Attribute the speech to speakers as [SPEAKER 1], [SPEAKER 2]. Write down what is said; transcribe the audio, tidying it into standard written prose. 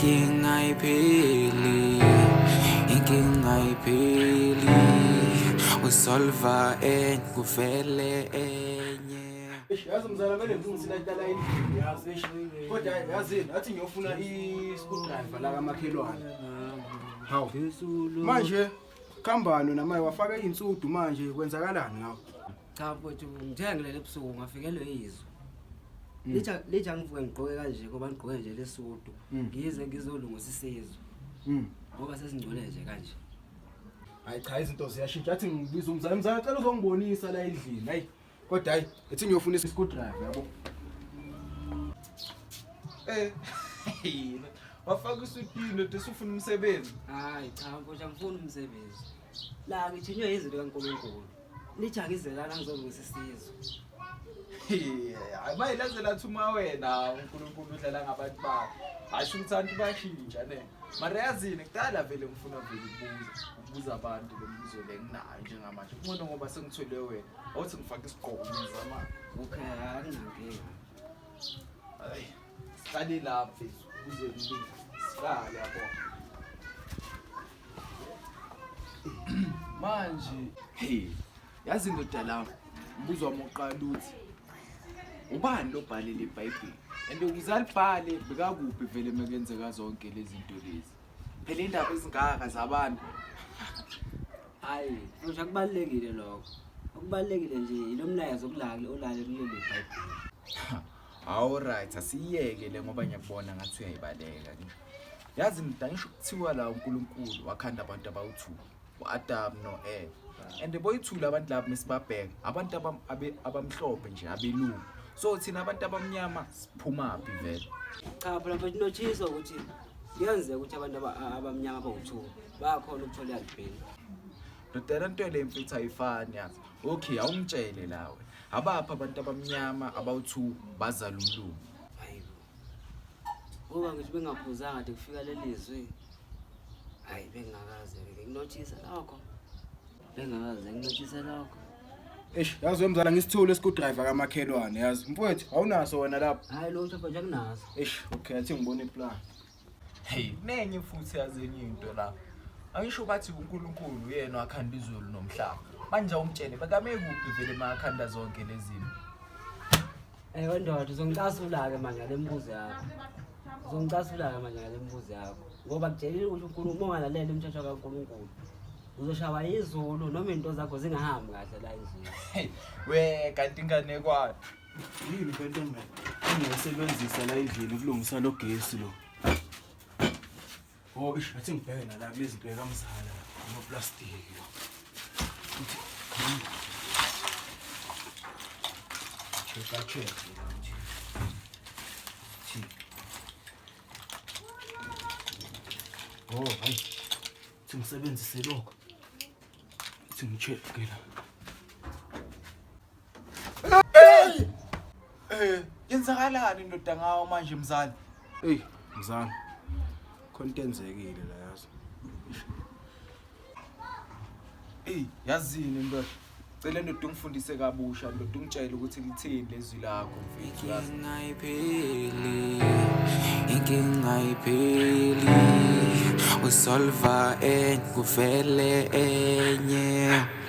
[SPEAKER 1] Inkinga ayipheli, inkinga ayipheli. Usolva enye kuvele enye.
[SPEAKER 2] Eish, yazi mzala kumele ngilungise ilayiti la endlini yazi eish. Kodwa yazini athi ngiyofuna i-screwdriver la kamakhelwane. Hawu. Manje khambano namaye wafaka iy'nsudu manje kwenzakalani ngawo?
[SPEAKER 3] Cha mfowethu ngithe ngilele ebusuku ngafikelwe izwi. Litsha litsha ngivuke ngigqoke kanje ngoba ngigqoke nje lesudu. Ngize ngizolungisa isizwe ngoba sesingcole nje kanje.
[SPEAKER 2] Hayi cha izinto ziyashintsha athi ngibiza umzali mzala cela uzongibonisa la endlini hayi kodwa hayi ethi ngiyofuna i-screwdriver yabo.
[SPEAKER 4] Eh. Wafaka isutini ndoda usufuna umsebenzi.
[SPEAKER 3] Hayi cha mfowethu angifuni umsebenzi. La ngithunywe izwi likaNkulunkulu. Litsha ngize lana ngizolungisa isizwe.
[SPEAKER 4] Hayi mayilaze lathuma wena uNkulunkulu udlala ngabantu bakhe. Asho ukuthi abantu bashintsha ne. Mara yazini kudala vele ngifuna vele ukubuza ukubuza abantu lo mbuzo le nginayo njengamanje. Kungcono ngoba sengithwele wena. Awuthi ngifake isigqoko ngizama.
[SPEAKER 3] Okay, akunankinga.
[SPEAKER 4] Hayi. Sihlale lapha mfethu kuze kube siqale yabo. Manje hey yazi indoda la umbuzo wami oqala uthi ubani lobhalele iBhayibheli and ukuze alibhale bekakuphi vele mekenzeka zonke lezi zinto lezi phela indaba ezingaka zabantu.
[SPEAKER 3] Hayi, mfowethu akubalulekile lokho. Okubalulekile nje yilo mlayezo okulale olale kuleli Bhayibheli.
[SPEAKER 4] All right, asiyeke le ngoba ngiyakubona ngathi uyayibaleka nje. Yazi mda ngisho kuthiwa la uNkulunkulu wakhanda abantu abawu-2, u-Adam no-Eva. And boyithula abantu laba mesibabheka, abantu abamhlophe nje abelungu. So thina abantu abamnyama siphumaphi vele?
[SPEAKER 3] Cha phela mfowethu notshiso ukuthi kuyenzeka ukuthi abantu abamnyama bawu-2 bayakhona ukuthola i-albino.
[SPEAKER 4] Ndoda nto le mfethu ayifani yazi. Okay, awungitshele lawe. Abaphi abantu abamnyama abawu-2 bazala umlungu?
[SPEAKER 3] Hayibo. Ngoba ngisho bengaphuzanga kade kufika leli zwi. Hayi bengingakaze ke nginothise lokho. Bengingakaze nginothise lokho.
[SPEAKER 2] Eish yazi wemzala ngisithule i-screwdriver kamakhelwane yazi. Mfowethu awunaso wena lapha.
[SPEAKER 3] Hayi lutho mfowethu akunaso.
[SPEAKER 2] Eish okay athi ngibone iplan.
[SPEAKER 4] Hey, nenye futhi yazi enye into la. Angisho bathi uNkulunkulu uyena wakhanda izulu nomhlaba. Manje awumtshele bekame kuphi vele makhanda zonke lezi zinto.
[SPEAKER 3] Ewe ndoda uzongicasula-ke manje ngale mibuzo yakho. Uzongicasula-ke manje ngale mibuzo yakho. Ngoba kutshelile ukuthi uNkulunkulu uma ungalaleli umthetho kaNkulunkulu uzoshawa izulu noma iy'nto zakho zingahambi kahle la endlini.
[SPEAKER 4] Hey, we kanti inganekwane.
[SPEAKER 2] Yini into engingayisebenzisa la endlini ukulungisa lo gesi lo? Oh, ish, athi ngibheke nala kulezi zinto ekamzala amaplastiki lo. Uthi check check la uthi. Thi. Oh, hayi. Thi ngisebenzise lokho. Thi ngicheck la.
[SPEAKER 4] Eh, yenzakalani ndoda ngawo manje mzali?
[SPEAKER 2] Ey, mzala. Khona into enzekile la yazi.
[SPEAKER 4] Ey, yazini ndoda. Cela ndoda ungifundise kabusha ndoda ungitshele ukuthi lithini lezwi lakho mfethu yazi.
[SPEAKER 1] Inkinga ayipheli, inkinga ayipheli. Usolva enye kuvele enye.